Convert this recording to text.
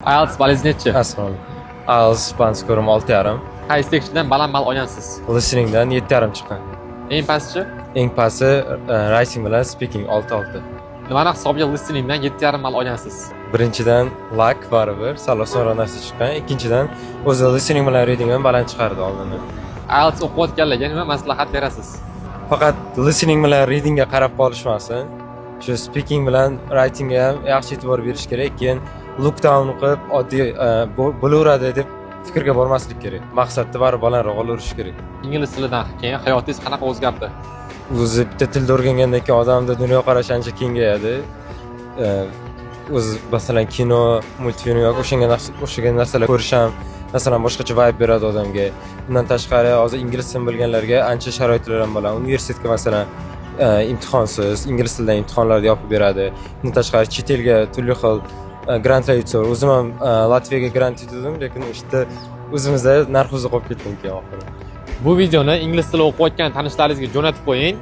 IELTS ballingiz nechi? Assalomu alaykum. IELTS band skorim 6,5. Qaysi tekshiruvdan baland ball olgansiz? Listeningdan 7,5 chiqqan. Eng pastchi? Eng pasti writing bilan speaking, 6,6. Nimani hisobiga listeningdan 7,5 ball olgansiz? Birinchidan, luck, baribir sal osonroq narsa chiqqan. Ikkinchidan, o'zi listening bilan reading ham baland chiqardi oldindan. IELTS o'qiyotganlarga nima maslahat berasiz? Faqat listening bilan readingga qarab qolishmasin. Shu speaking bilan writingga ham yaxshi e'tibor berish kerak. Keyin look down qilib, oddiy bo'laveradi deb fikrga bormaslik kerak. Maqsadni baribir balandroq olaverish kerak. Ingliz tilidan keyin hayotingiz qanaqa o'zgardi? O'zi bitta tilni o'rgangandan keyin odamda dunyoqarashi ancha kengayadi. O'zi, masalan, kino, multfilm yoki o'shanga o'xshagan narsalar ko'rish ham, masalan, boshqacha vibe beradi odamga. Undan tashqari, hozir ingliz tilini bilganlarga ancha sharoitlar ham bo'ladi. Universitetga, masalan, imtihonsiz ingliz tilidan imtihonlarni yopib beradi. Undan tashqari, chet elga turli xil grantlar yutsa, o'zim ham Latviyaga grant yutdim, lekin o'sha yerda o'zimizda narx o'zi qolib ketdim keyin oxiri. Bu videoni ingliz tili o'qiyotgan tanishlaringizga jo'natib qo'ying.